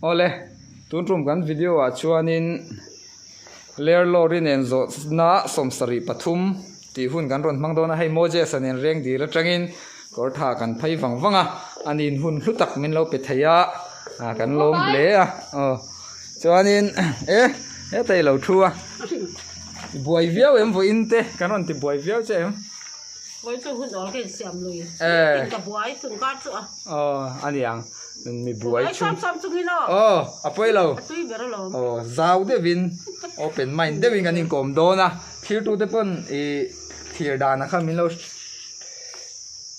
Awle, tun tum kan video ah chuanin Ler lorry nen zawhna 73 tih hun kan rawn hmang dawn a, hei Moses a nen reng dil atangin kawr tha kan phei vang vang a, a nin hun hlu tak min lo pe thei a, kan lawm hle a, aw chuanin e heta i lo thu a, i buai viau em vawiin te kan rawn ti buai viau che em? Vawiin chu hun awl ka insiam lui, ka buai tun kar chu a. Aw a ni ang. Mi buai chung sam sam chungin aw aw a pawi lo a tui ber alawm aw zau deuhin open mind deuhin kan inkawm dawn a thirtu te pawn i thlir dan ah khan min lo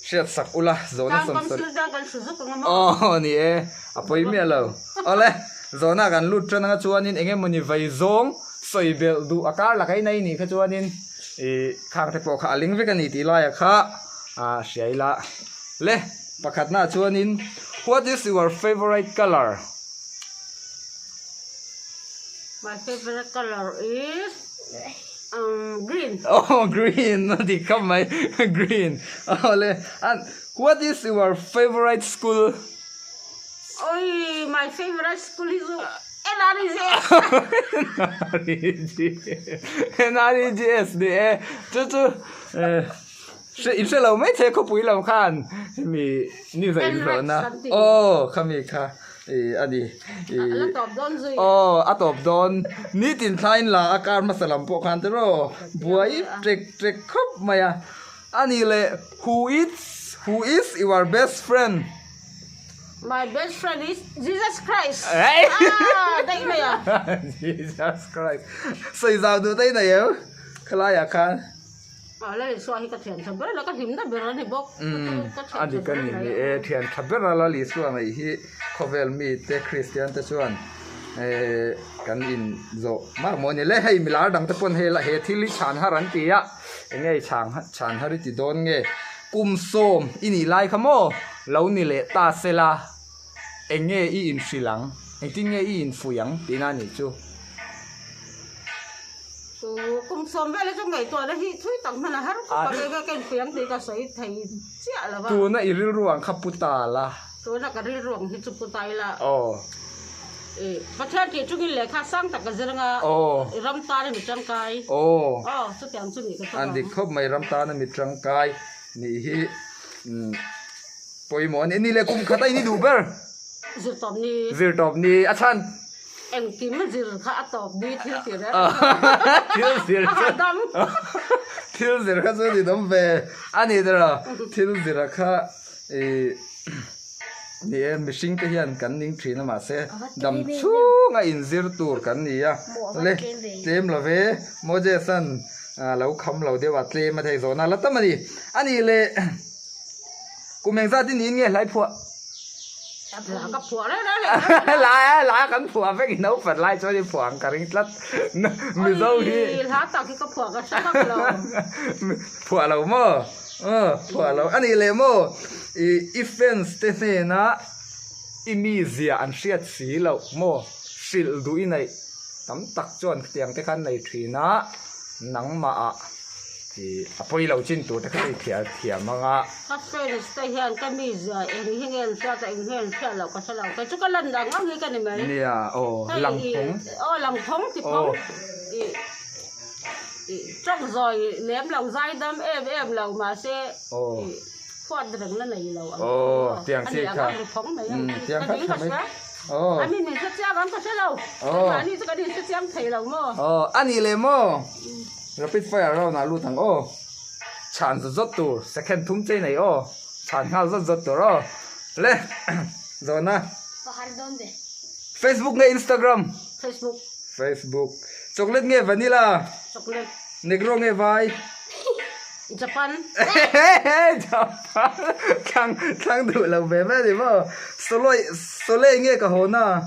hriat sak ula zawhna sawm sawm aw ni e a pawi miah lo awle zawhna kan lut tan anga chuanin eng emawni vai zawng sawi belh duh a kar lakah in a inih kha chuanin i khang te pawh kha a ling vek a ni tih laiah kha a hria ila le. Pakhatna chuanin What is your favourite colour? My favourite colour is um green. Oh green a dik khawp mai green awle and what is your favourite school? Oi my favourite school is NREGS. NREGS ni e chu chu eh. Hre in hre lo mai thei khawpui lo khan hemi ni zaih inhlawhna aw khami kha ih a ni ih aw a tawp dawn nitin thlaiin la a kar hmasa lam pawh khan tiraw buai ṭek ṭek khawp mai a a nih leh who is who is your best friend? My best friend is Jesus Christ ah daih mai a. Jesus Christ sawi zau duh daih nei em khalaiah khan. A la Isua hi ka thian tha ber a, ka hlimna ber a ni bawk. A dik a ni, ni e, thian tha ber a la Isua ngaih hi khawvel mite Kristian te chuan kan in zawh mak maw ni le. Hei milar dang te pawn hei he thil hi chhan har an ti a, enge i chhang chhan har i ti dawn nge? Kum sawm i nih lai kha maw lo ni leh ta sela enge i inhrilh ang, engtin nge i infuih ang tihna a nih chu. Chu kum sawm vel hi chu ngaihtuahna hi thui tak hman a har khawp a, kei ka inpui ang tih ka sawi thei chiah lo va. Tuna i rilru ang kha pu ta la. Tuna ka rilru ang hi chu pu ta ila. Aw. I Pathian tih chungin lehkha sang tak ka zir anga. Aw. I ram tana mi tangkai. Aw. Aw chutiang chu nih ka tum ang. An dik khawp mai ram tana mi tangkai nih hi pawimawh a ni. Ni leh kum khat a in i duh ber. Zirtawp ni. Zirtawp ni a chhan. Engkim zir kha a tawp ni thil ti reng Thil zir a hahdam. Thil zir kha chu ni dawm ve a ni tawh lo. Thil zira kha i ni e mihring te hian kan ning thin a mahse dam chhunga inzir tur kan ni a. Le tlem lo ve Moses an lo kham lo deuh a tlem a thei zawhna la tam a ni. A nih leh kum engzat i niin nge hlai phuah? La ka phuah reng reng leh La la kan phuah vek i naupang lai chuan i phuah ang ka ring tlat Mizo hi Oi hla tak hi ka phuah ka hre vak lo Phuah lo maw aw phuah lo a nih leh maw i i fans te hnena i mi zia an hriat si loh maw hrilh duh i neih tam tak chuan khatiang te khan nei thin a nangmah ah Ih a pawi lo chin tur te kha i thiam thiam ang a. Ka fans te hian ka mizia eng hi nge an hriat a eng hi an hriat loh ka hre lo. Kei chu ka lan dang ang hi ka ni mai. Nia aw lang phawng. Aw lang phawng ti phawng. Ih ih tawk zawi lem lo zai dam em em lo mahse ih huat reng na nei lo ang. Aw tiang chi kha. Ani ang phawng mai ang. Tiang kha tha mai. Aw. Ani min hre chiang ang ka hre lo. Keimahni chu kan inhre chiang thei lo maw. Aw ani leh maw. Rapid fire round ah lut ang aw. Chhan zawt zawt tur second thum chei nei aw. Chhan nghal zawt zawt tur aw. Le zawhna. Pakhat dawn ve. Facebook nge Instagram? Facebook. Facebook. Chocolate nge vanilla? Chocolate. Negro nge vai? Japan. Japan. Thlang thlang duh lo ve ve ni maw. Soloi Soleil nge ka haw na?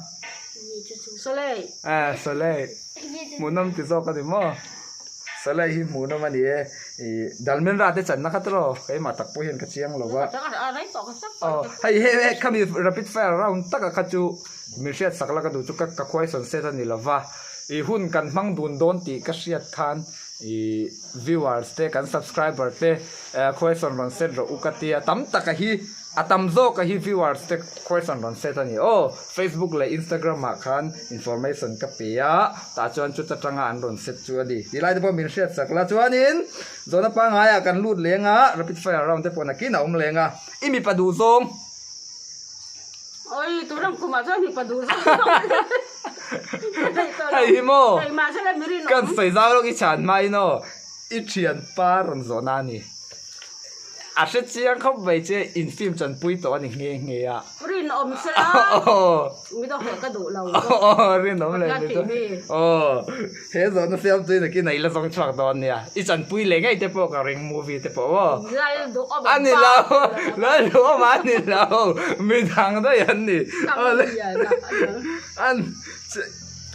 Soleil. Ah Soleil. Hmuhnawm ti zawk a ni maw? Salai hi hmuhnawm a ni e. Ih Dalmen Rate channa kha tawh keimah tak pawh hian ka chiang lo va. Aw hei hei hei khami rapid fire round taka kha chu min hriat sak la ka duh chu ka ka question set a ni lo va. I hun kan hmang dun dawn tih ka hriat khan i viewers te kan subscriber te question rawn set rawh u ka tia tam tak a hi a tam zawk a hi viewers te question rawn set a ni aw Facebook leh Instagram ah khan information ka pe a tah chuan chuta tanga an rawn set chu a ni tih lai te pawh min hriat sak la chuanin zawhna pangngai ah kan lut leng a rapid fire round te pawh nakin a awm leng a i mipa duh zawng. Oi, tunang kumah chuan mipa duh zawk Hei hi maw? Kan sawi zau lawk i chhan hmain aw, i thianpa rawn zawhna a ni. A hre chiang khawp mai che, in film chanpui tawh a ni nghe nghe a. Rinawm sela, midawheh ka duh lo. Aw, rinawm leh midawheh. Aw, he zawhna siamtui nakin a i la zawng chhuak dawn nia. I chanpui leh ngei te pawh ka ring movie te pawh maw? Lal duh awm A ni lo, lal duh awm a ni lo, midang daih an ni. An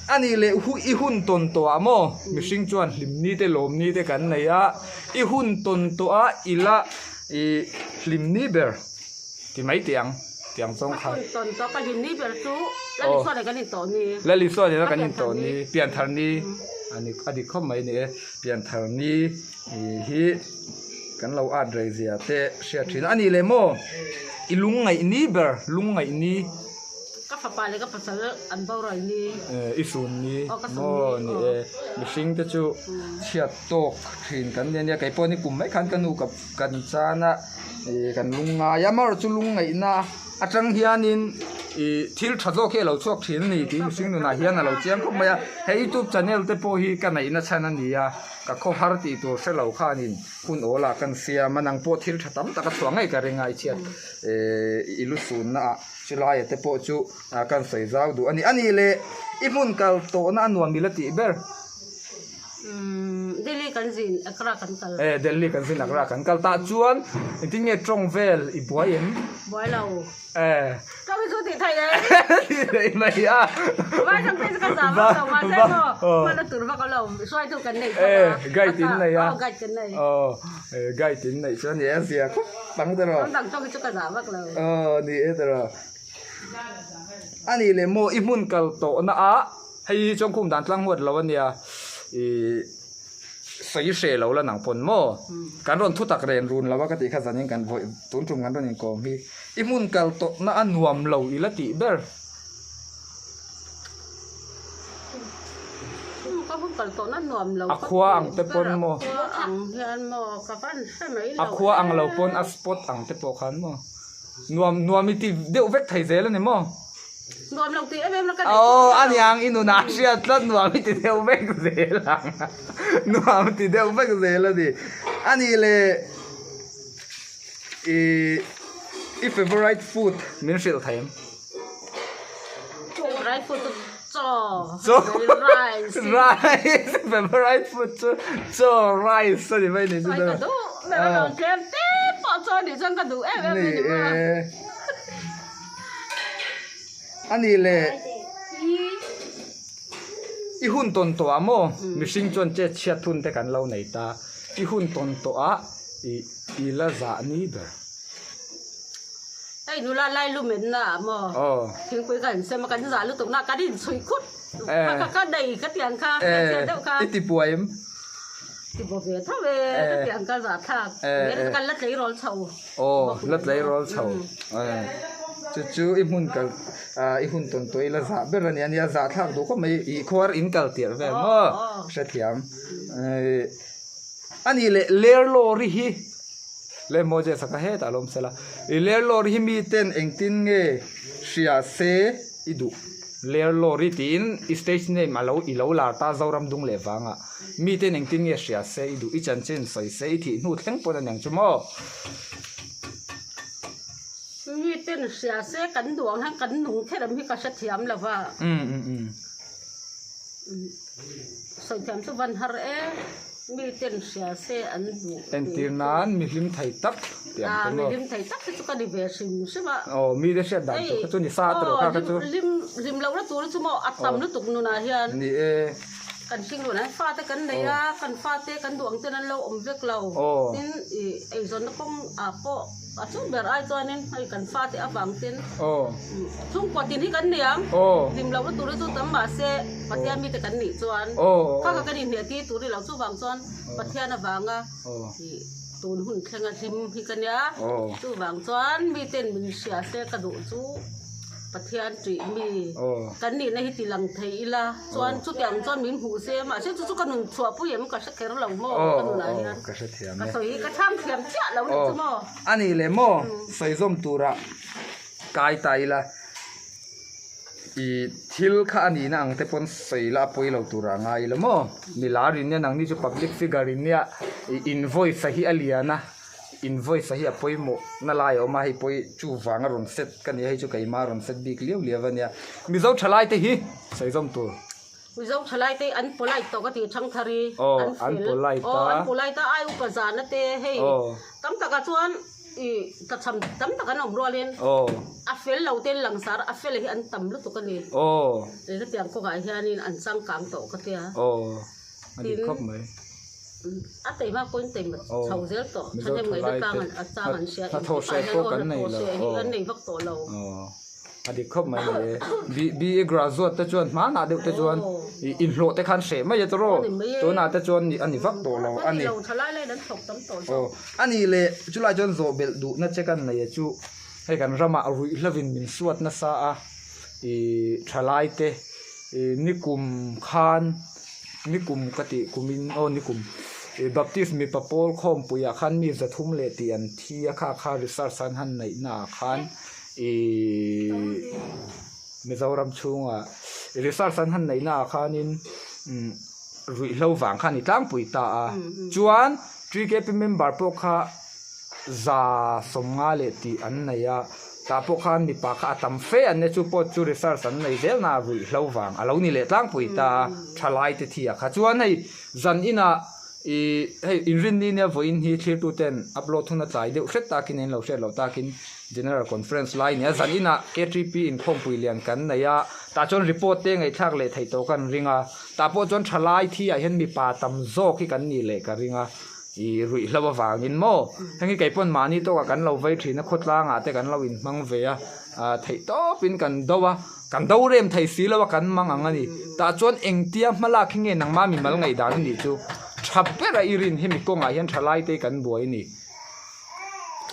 a nih leh i hun tawn tawh ah maw mihring chuan hlim ni te lawm ni te kan nei a, i hun tawn tawh a i la i hlim ni ber ti mai teh ang tiang zawng kha. Ka hun tawn tawh ka hlim ni ber chu Lal Isua nen kan intawh ni. Lal Isua nena kan intawh ni, pianthar ni a ni a dik khawp mai ni e. Pianthar ni hi kan lo at rei zia te hriat thin a ni leh maw? I lungngaih ni ber, lungngaih ni. Ka fapa leh ka pasal an boral ni. I sun ni maw ni e. Mihring te chu chhiat tawk thin kan ni a nia. Kei pawh ni kum mai khan ka nu ka kan chan a kan lungngai a. Amaherawhchu chu lungngaihna atang hianin ih thil tha zawk hi a lo chhuak thin a ni tih mihring nunah hian a lo chiang khawp mai a hei youtube channel te pawh hi ka neihna chhan a ni a ka khawhar tih tur hre lo khanin hun awl ah kan siam a nang pawh thil tha tam tak a chhuah ngei ka ring a i chhiat eh i lu sunna ah chulai te pawh chu kan sawi zau duh a ni a nih leh i hmun kal tawhna a nuam ila tih ber. Umm Delhi kan zin Accra kan kal. Eh Delhi kan zin Accra kan kal tah chuan engtin nge tawng vel i buai em? Buai lo. Eh. Tawng hi chu tih theih e. Tih theih mai a. Vai tawng phei chu ka zah vak lo mahse maw hman a tur vak a lo hruaitu kan nei tho a. Eh guide in nei a. Aw guide kan nei. Aw eh guide in neih chuan ni e zia khawp ang te rawh. Ram dang tawng hi chu ka zah vak lo. Aw ni e te rawh. A nih leh maw i hmun kal tawhna ah. Hei hi chuan khum dan tlang huat lo a nia, ih sawi hreh lo la nang pawn maw? Kan rawn thu tak ren run lo a ka tih kha zanin kan vawi tun tum kan rawn inkawm hi i hmun kal tawhna a nuam lo i la tih ber. Ka hmun kal tawhna nuam lo A khua ang te pawn maw? A khua ang hian maw ka van hre mai lo A khua ang lo pawn a spot ang te pawh khan maw? Nuam nuam i ti deuh vek thei zel a ni maw? Nuam lo tih em em la ka nei. Aw a niang i nunah hriat tlat nuam i ti deuh vek zel ang. Nuam ti deuh vek zel a ni. A nih leh i i favourite food min hrilh thei em? Favourite food chu chaw. Chaw. Rice. Rice favourite food chu chaw rice a ni mai ni chu. Ka duh ber a lo tlem te pawh chaw nih chuan ka duh em em a ni maw. A nih leh i hun tawn tawh ah maw mihring chuan chet chhiat hun te kan lo nei ta i hun tawn tawh ah i i la zah ni ber. Hei nula lai lu menna ah maw thingpui kan insem a kan zah lutuk na kan inchhuih khut kha kha ka nei ka tiang kha hmeichhia deuh kha. I ti buai em? Ti buai ve tho e ka tiang ka zah thlak kan la tleirawl chho. Aw la tleirawl chho chu chu i hmun kal ah i hun tawn tawh ila zah ber a ni a nia zah thlak duh khawp mai i khuar in kal tirh vel maw hrethiam a nih leh ler lawri hi le maw je saka hetah a lo awm sela i ler lawri hi miten engtin nge hria se i duh ler lawri tiin i stage name a lo i lo lar ta Zoram dung leh vangah. Miten engtin nge hria se i duh i chanchin sawi se i thih hnu thleng pawn a niang chu maw? Miten hria se kan duh ang hian kan nung kher em hi ka hrethiam lo va. Sawi thiam chu van har e. Miten hria se an duh. Entir nan mi hlim thei tak tih ang chu maw? Mi hlim thei tak hi chu ka ni ve hrim hrim a. Aw mite hriat dan tur kha chu ni sa tawh kha kha chu. Hlim hlim lohna tur chu maw a tam lutuk nunah hian. Ni e. Kan hringlun an fate kan nei a, kan fate kan duh ang ten an lo awm vek lo. Tin, ih eizawnna kawng ah pawh. A chung ber ai chuanin hei kan fate avang ten chhungkaw tin hi kan ni ang. Hlim lohna tur hi chu tam mahse Pathian mite kan nih chuan kha kha kan inhmeh tir tur ni lo. Chuvang chuan Pathian avanga tun hun thlenga hlim hi ka nia. Chuvang chuan miten min hria se ka duh chu Pathian tih mi kan nihna hi ti lang thei ila chuan chutiang chuan min hmuh se mahse chu chu ka nun chhuahpui em ka hre kher lo maw ka nunah hian ka sawi hi ka chhang thiam chiah lo ni chu maw. A nih leh maw sawi zawm tura kai ta ila i thil kha a nihna ang te pawn sawi ila a pawi lo tura a ngai ila maw mi lar in nia nangni chu public figure in nia i invoice a hi a lian a. Invoice a hi a pawimawh na lai a awm a, hei pawh hi chuvang a rawn set ka ni a, hei chu keimah a rawn set bik liau liau a nia. Mizo thalai te hi sawi zawm tur. Mizo thalai te hi an polite tawh ka ti thangthar hi an fel. Aw an polite a, ai upa zana te hei tam takah chuan i tlachham tam tak an awm rualin a fel lo te langsar a fel hi an tam lutuk a ni. Hetiang kawngah hianin an changkang tawh ka tia. A dik khawp mai. A teima pawhin teima chho zel tawh. Thahnem ngaihna tlang an a chang an hria. Hnathawh hreh pawh kan nei lo. Hnathawh hreh hi an nei vak tawh lo. A dik khawp mai ni e. BA graduate te chuan hmanah deuh te chuan inhlawh te khan hreh mai a tawrh. Tunah te chuan a ni vak tawh lo a ni. Thalai laiin an thawk tam tawh zawk. A nih leh chulai chuan zawh belh duhna che kan nei a chu hei kan ramah ruihhlovin min suat nasa a i thalai te nikum khan Nikum ka tih kumin aw nikum ih Baptist mipa pawl khawmpuiah khan mi zathum leh tih an thi a kha kha research an han neih naah khan ihh Mizoram chhungah research an han neih naah khanin umm ruihhlo vang kha a ni tlangpui ta a chuan TKP member pawh kha 150 leh tih an nei a, tah pawh khan mipa kha a tam fe an nia chu pawh chu research an nei zel na ruihhlo vang a lo ni leh tlangpui ta a thalai te thi ah kha chuan hei zan inah ih hei inrinni nia vawiin hi thlirtu ten upload hun a tlai deuh hret takin in lo hriat loh takin general conference lai nia zan inah KTP inkhawmpui lian kan nei a tah chuan report te ngaihthlak leh theih tawh kan ring a tah pawh chuan thalai thi ah hian mipa tam zawk hi kan nih leh ka ring a. I ruihhlo avangin maw? Heng hi kei pawn mahni tawkah kan lo vei thin a, khawtlangah te kan lo inhmang ve a, theih tawpin kan do a, kan do rem thei si lo a kan mang ang a ni. Tah chuan engtia hmalak hi nge nangmah mimal ngaihdan a nih chu? Tha bera i rin hemi kawngah hian thalai te kan buai a ni.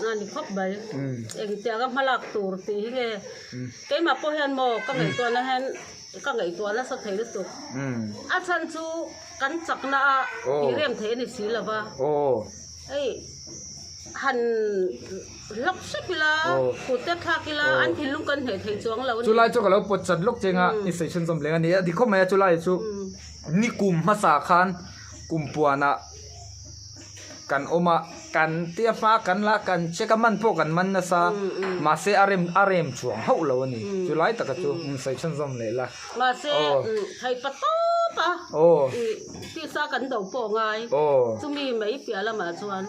A ni khawp mai. Engtianga hmalak tur tih hi nge? Keimah pawh hian maw ka ngaihtuahna hian ka ngaihtuah nasa thei lutuk. A chhan chu kan chakna a tih rem theih a ni si lo va. Hei han hlawk hrep ila, kut te thlak ila an thinlung kan hneh thei chuang lo a ni. Chulai chu ka lo pawt chat lawk cheng a, i sawi chhunzawm leng a ni. A dik khawp mai a chulai chu nikum hmasa khan kumpuanah Kan awm a, kan tia hma kan la kan check a, man pawh kan man nasa, mahse a rem a rem chuang hauh lo a ni, chu lai taka chu sawi chhunzawm leh la. Mahse thei pa tawp a, tisa kan do pawh ngai, chumi mai piah lamah chuan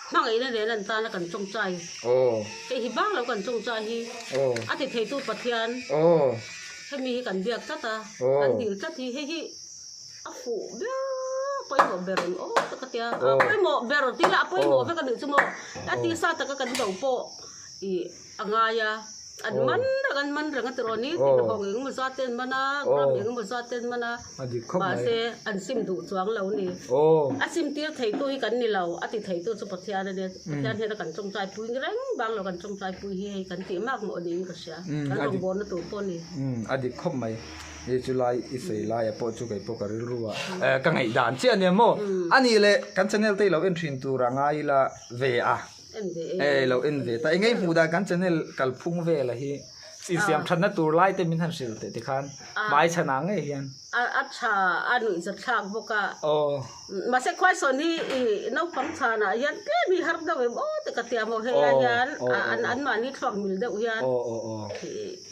hmangaihna nen an tana kan tawngtai, hei hi bang lo kan tawngtai hi a ti theitu Pathian, hemi hi kan biak tlat a, kan dil tlat hi hei hi. A fuh ber pawimawh ber ang aw tak a tia a pawimawh ber tih lah a pawimawh vek a nih chu maw a tisa taka kan do pawh ih a ngai a an man reng an man reng a tiraw ni tin hawng eng emaw zat te an man a gram eng emaw zat te an man a mahse an sim duh chuang lo a ni a sim tir thei tu hi kan ni lo a ti thei tu chu Pathian a nia Pathian hian a kan tawngtai pui reng bang lo kan tawngtai pui hi hei kan tih mak mawh niin ka hria kan rawngbawlna tur pawh a ni. A dik khawp mai. Hei chu lai i sawi laia pawh chu kei pawh ka rilru a eh ka ngaih dan chiah ania maw a nih leh kan channel te i lo en thin tur a ngai ila ve a eh lo en ve ta eng nge hmuh dan kan channel kalphung vela hi insiam thatna tur lai te min han hrilh teh tikhan hmai chhanah ngei hian a tha a nuih zathlak bawk a mahse khuaisawn hi i naupang chhanah hian tlem hi har deuh em aw te ka tia maw hei ah hian an mahni thluak mil deuh hian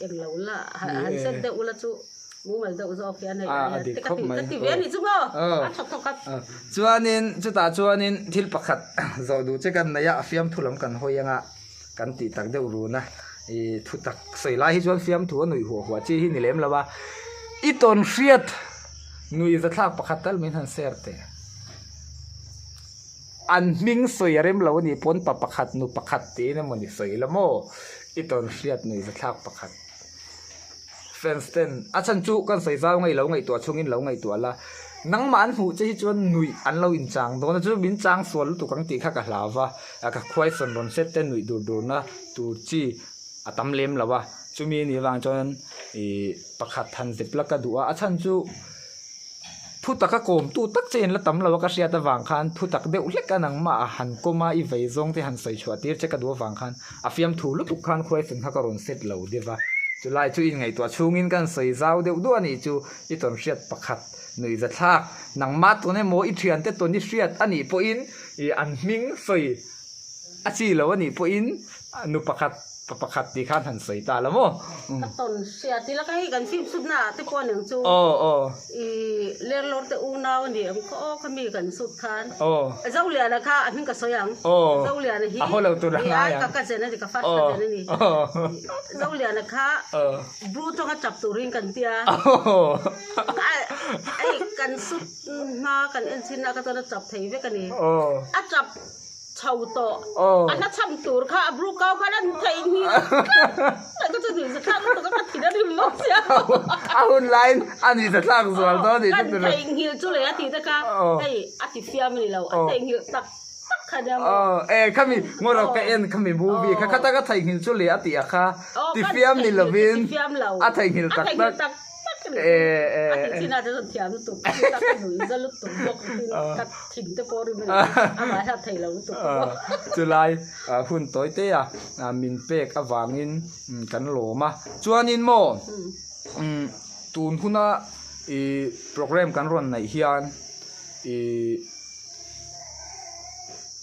Eng lo la, han set deuh ula chu mumal deuh zawk hian hei a dik khawp mai. Ka ti ve a nih chu maw? A tha thawk a. Chuanin chutah chuanin thil pakhat zawh duh che kan nei a, a fiamthu lam kan hawi anga kan tih tak deuh run a, i thu tak sawi lai hi chuan fiamthu a nuih huah huah chi hi ni lem lo a, i tawn hriat nuih zathlak pakhat tal min han share teh. An hming sawi a rem lo a nih pawn pa pakhat nu pakhat tiin emaw ni sawi la maw? I tawn hriat nuih zathlak pakhat. Fans ten a chhan chu kan sawi zau ngei lo ngaihtuah chungin lo ngaihtuah la. Nangmah an hmuh che hi chuan nuih an lo inchang dawn a, chu min chang sual lutuk ang tih kha ka hlau va, ka khuaisawn rawn set te nuih dur durna tur chi a tam lem lo a, chumi anih avang chuan ih pakhat han zep la ka duh a, a chhan chu thu taka kawmtu tak che in la tam lo a ka hriat avang khan thu tak deuh hlek a nangmah a han kawm a i vei zawng te han sawi chhuah tir che ka duh avang khan a fiamthu lutuk khan khuaisawn kha ka rawn set lo deuh a, chulai chu inngaihtuah chhungin kan sawi zau deuh duah anih chu i tawn hriat pakhat nuih zathlak nangmah tawn emaw i thiante tawn i hriat anih pawhin ih an hming sawi A chi lo a nih pawhin nu pakhat, pa pakhat tih khan han sawi ta la maw? Ka tawn hria ti la ka hei kan fim sut na ah te pawh a neng chu. Aw aw. I lerlawr te unau a ni ang khaw aw kha mi kan sut khan. Aw. Zoliana kha a hming ka sawi ang. Aw. Zoliana hi. A haw lo tur a ngai ang. Ka cousin a ni ka first cousin a ni. Aw. Zoliana kha. Aw. Bru tawnga chap turin kan tia. Aw. Hei kan sut hma kan en chin ah kha chuan a chap thei vek a ni. Aw. A chap. Chho tawh. A hla chhan tur kha a bru kau khan a theih ni tlat ka chu nuih zathlak lutuk a ka thin a rim bawk sia. A hun laiin a nuih zathlak zual dawn tih chu Kan theihnghilh chu leh a tih te kha hei a ti fiam a ni lo a theihnghilh tak tak kha nia maw. E khami ngaw ka en khami movie kha khata ka theihnghilh chu leh a tih a kha ti fiam ni lovin a theihnghilh tak tak. Chulai hun tawi te a min pek avangin kan lawm a. Chuanin maw tun huna ih program kan rawn neih hian ih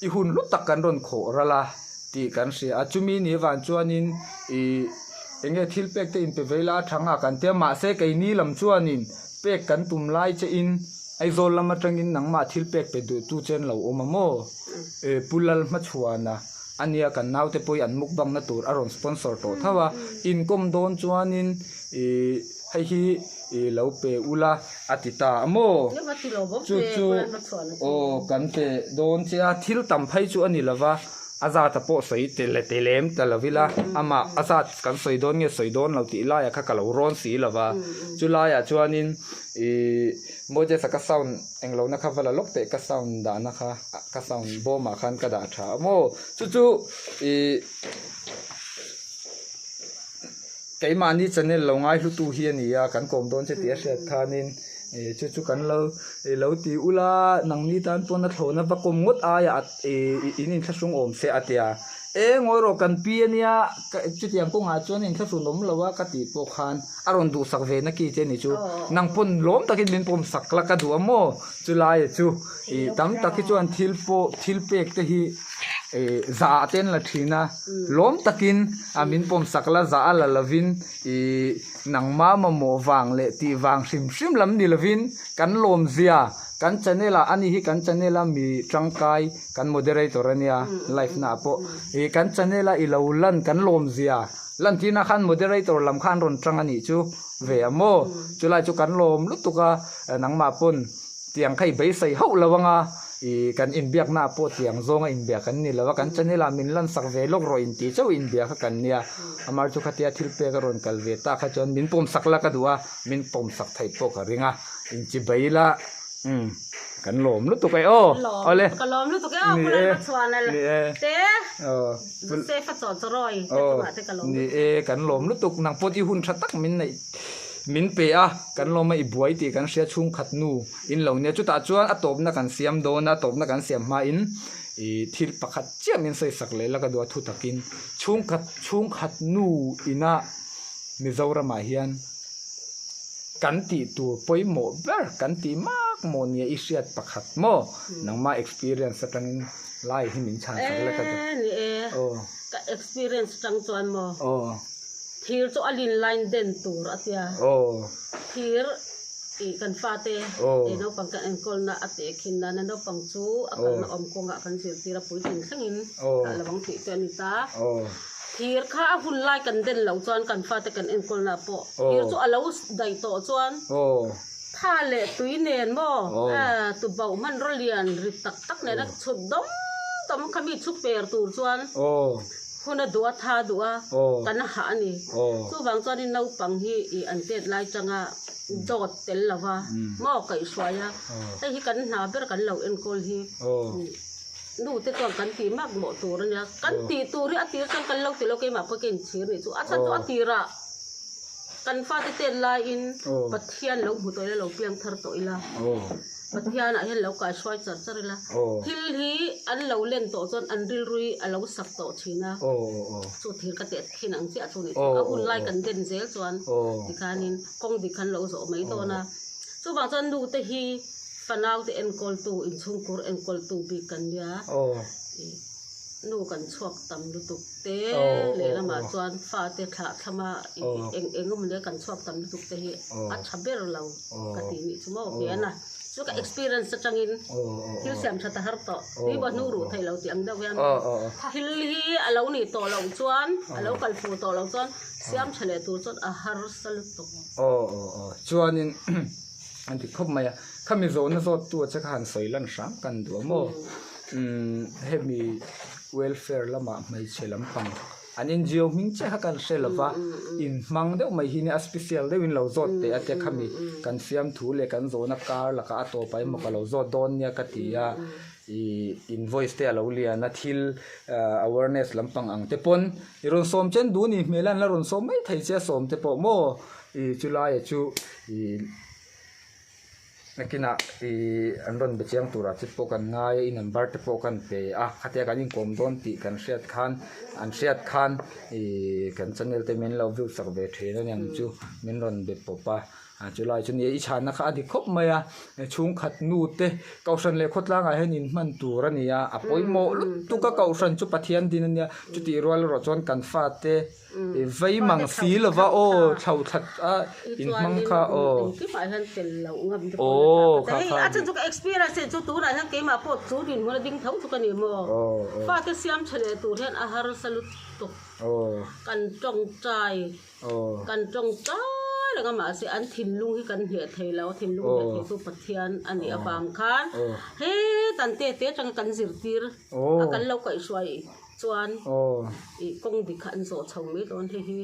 i hun hlu tak kan rawn khawh ral a tih kan hria a. Chumi ni avang chuanin ih. Eng nge thil pek te inpe vei la a tha nga kan tia mahse keini lam chuanin pek kan tum lai che in Aizawl lam atangin nangmah thil pek pe duh tu chen lo awm a maw? E Pu Lalhmachhuana ania kan naute pawh hi an mukbang na tur a rawn sponsor tawh tho a, inkawm dawn chuanin i hei hi i lo pe ula a ti ta a maw? Chu chu aw kan pe dawn che a, thil tam phei chu a ni lova. A zat a pawh sawi tel e lem ta lo ila, amah a zat kan sawi dawn nge sawi dawn lo tih laiah kha ka lo rawn si lo va, chu laiah chuanin ih Moses a ka sound eng lohna kha va la lawk teh ka sound dahna kha ka sound bawmah khan ka dah tha a maw chu chu ih keimahni channel lo ngaihlutu hi a ni a kan kawm dawn che tih a hriat khanin ih chu chu kan lo ih lo ti ula nangni tan pawn a thlawhna va kawm ngawt aia ih in inthlahrung awm se a tia e ngawi rawh kan pi ania chutiang kawngah chuan inthlahrun awm lo a ka tih pawh khan a rawn duhsak ve na ki che ni chu nang pawn lawm takin min pawm sak la ka duh a maw chulai chu ih tam tak hi chuan thil pawh thil pek te hi ih zah te an la thin a lawm takin a min pawm sak la zah a la lovin ih nangmah mamawh vang leh tih vang hrim hrim lam ni lovin kan lawmzia Kan channel ah ani hi kan channel a mi tangkai kan moderator ania live na ah pawh ih kan channel a ilo lan kan lawm zia lan tirna khan moderator lam khan rawn tang anih chu ve a maw chulai chu kan lawm lutuk a nangmah pawn tiang kha i beisei hauh lo anga ih kan inbiak na ah pawh tiang zawng a inbiak kan ni lo a kan channel ah min lan sak ve lawk rawh intih chauh inbiak kha kan nia amar chu khatia thil pek a rawn kal ve tak kha chuan min pawm sak la ka duh a min pawm sak theih pawh ka ring a. Inchibei la umm kan lawm lutuk e aw awle ka lawm lutuk e aw ni e ni e te Josefa chaw chawrawi te chungah te ka lawm ni e kan lawm lutuk nang pawh i hun tha tak min neih min pe a kan lawm a i buai tih kan hria chhungkhat nu in lo nia chutah chuan a tawpna kan siam dawn a tawpna kan siam hmain ih thil pakhat chiah min sawi sak leh la ka duh a thu takin chhungkhat chhungkhat nu ina Mizoramah hian. Kan tih tur pawimawh ber kan tih mak maw nia i hriat pakhat maw? Nangmah experience atangin lai hi min chhan sak lek a duh. E ni e, ka experience atang chuan maw thir chu a lin line den tur a tia, thir ih kan fate ih naupang kan enkawlna a teh khin nana naupang chu a kalna awm kawngah kan zirtir a puitling thlengin kah lovang tih te a ni ta. Thir kha a hun lai kan den loh chuan kan fate kan enkawlna pawh thir chu a lo daih tawh chuan tha leh tui nen maw tu bauh hmanraw lian rit tak tak nena chhut dawm tam khami chhuk per tur chuan hun a duh a tha duh a kan hah a ni. Chuvang chuanin naupang hi ih an tet lai changa dawt tel lova maw kaihhruai a, hei hi kan hna ber kan lo enkawl hi nu te chuan kan tih mak mawh tur a nia. Kan tih tur hi a tir chuan kan lo ti lo keimah pawh ka inchhir nih chu a chhan chu a tirah kan fate tet laiin Pathian lo hmu tawh ila lo piang thar tawh ila. Pathian ah hian lo kaihruai char char ila, thil hi an lo len tawh chuan an rilrui a lo sak tawh thin a, chu thir ka teh thin ang chiah chu ni chu, a hun lai kan den zel chuan tikhanin kawng dik khan lo zawh mai dawn a, chuvang chuan nu te hi fanau te enkawltu inchhungkur enkawltu bik kan nia. Nu kan chhuak tam lutuk te lehlamah chuan fate thlah thlama eng eng awm leh kan chhuak tam lutuk te hi a tha ber lo ka tih nih chu maw hian a chu ka experience atangin thil siam that a har tawh tui pawh hnu ruh theih lo tih ang deuh hian thil hi a lo nih tawh loh chuan a lo kal fuh tawh loh chuan siam tha leh tur chuan a harsa lutuk. Aw aw aw chuanin an ti khawp mai a khami zawhna zawttu a che kha han sawi lan hram kan duh a maw. Umm hemi welfare lamah hmeichhe lampang an NGO hming chiah kha kan hre lova inhmang deuh mai hi nia a special deuhin lo zawt teh a tia khami kan fiamthu leh kan zawhna kar lakah a tawpah emaw ka lo zawt dawn nia ka ti a ih invoice te a lo lian a thil ah awareness lampang ang te pawn i rawn sawm chen duh a ni hmel a an la rawn sawm mai thei che a sawm te pawh maw ih chulaiah chu ih. Nakinah ih an rawn be chiang turah che pawh kan ngai a i number te pawh kan pe a khatia kan inkawm dawn tih kan hriat khan an hriat khan ih kan channel te min lo view sak ve thin a niang chu min rawn be pawp a ah chulai chu nia i chhanna kha a dik khawp mai a chhungkhat nu te kohhran leh khawtlangah hian inhman tur a ni a a pawimawh lutuk a kohhran chu Pathian din a nia chutih rual erawh chuan kan fate I vei mang si lova aw thlo thlat a in hmang kha aw. Engkimah hian tel loh ngam te pawh a tha ka hei a chan chu ka experience chu tunah hian keimah pawh chu dinhmun a ding tho chu ka ni maw fate siam tha leh tur hian a harsa lutuk kan tawngtai kan tawngtai reng a mahse an thinlung hi kan hneh thei lo thinlung hneh thei chu Pathian a nih avang khan he tan te te atanga kan zirtir a kan lo kaihhruai Chuan ih kawng dik kha an zawh chho mai dawn hei hi.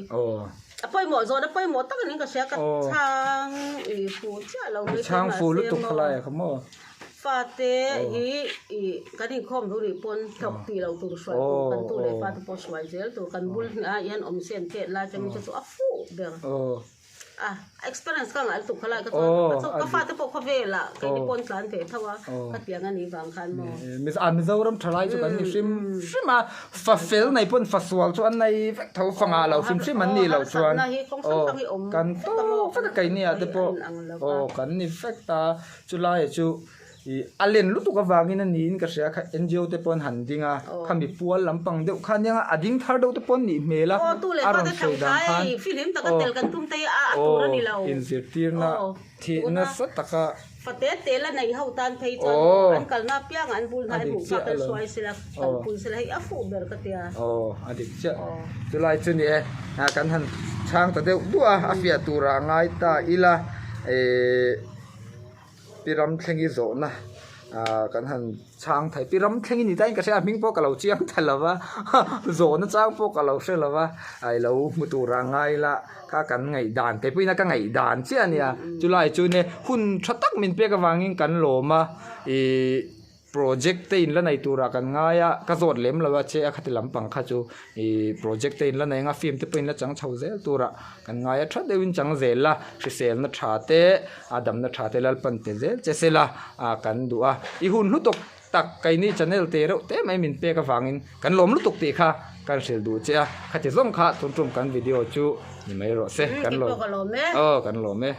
A pawimawh zawhna pawimawh tak anin ka hria ka chhang ih fu chiah lo mai Chhang fu lutuk kha lai a kha maw. Fate hi ih kan inkhawm duh nih pawn hlawk tih loh tur hruai tur kan tu leh fate pawh hruai zel tur kan bul hnih ah hian awm se an tet lai changin chu chu a fuh ber. A experience ka ngah lutuk khalai ka chuan a chu ka fate pawh khawvel ah keini pawn tlan ve tho a ka tiang a nih vang khan maw. A Mizoram thalai chu kan ni hrim hrim a fa fel nei pawn fa sual chu an nei vek tho fa ngah lo hrim hrim an nih loh chuan aw kan tawk vek a keini ah te pawh aw kan ni vek ta chulai chu Ih a len lutuk avangin a niin ka hria kha NGO te pawh an han ding a, khami pual lampang deuh kha aniang a, a ding thar deuh te pawh an nih hmel a, a rawn sawi dan khan aw inzirtirna thih nasa taka aw a dik chiah alawm aw aw a dik chiah chulai chu ni e kan han chhang ta deuh duah a, a fiah turah a ngai ta ila ehh. Pi Ramthlengi zawhna ah kan han chhang thei Pi Ramthlengi ni tain ka hria a hming pawh ka lo chiang ta lo va zawhna chang pawh ka lo hre lo va a i lo hmu tur a ngai la kha kan ngaihdan kei pawhin a ka ngaihdan chiah a nia chulai chu nia hun tha tak min pek avangin kan lawm a ihh. Project te in la nei turah kan ngai a, ka zawt lem lo a che a khati lampang kha chu ih project te in la nei anga film te pawh in la chang chho zel turah kan ngai a tha deuhin chang zel a, hriselna tha te a damna tha te Lalpan pe zel che sela ah kan duh a, i hun hlu tawk tak keini channel te reuh te mai min pek avangin kan lawm lutuk tih kha kan hrilh duh che a, khati zawng kha tun tum kan video chu ni mai rawh se kan lawm aw kan lawm e.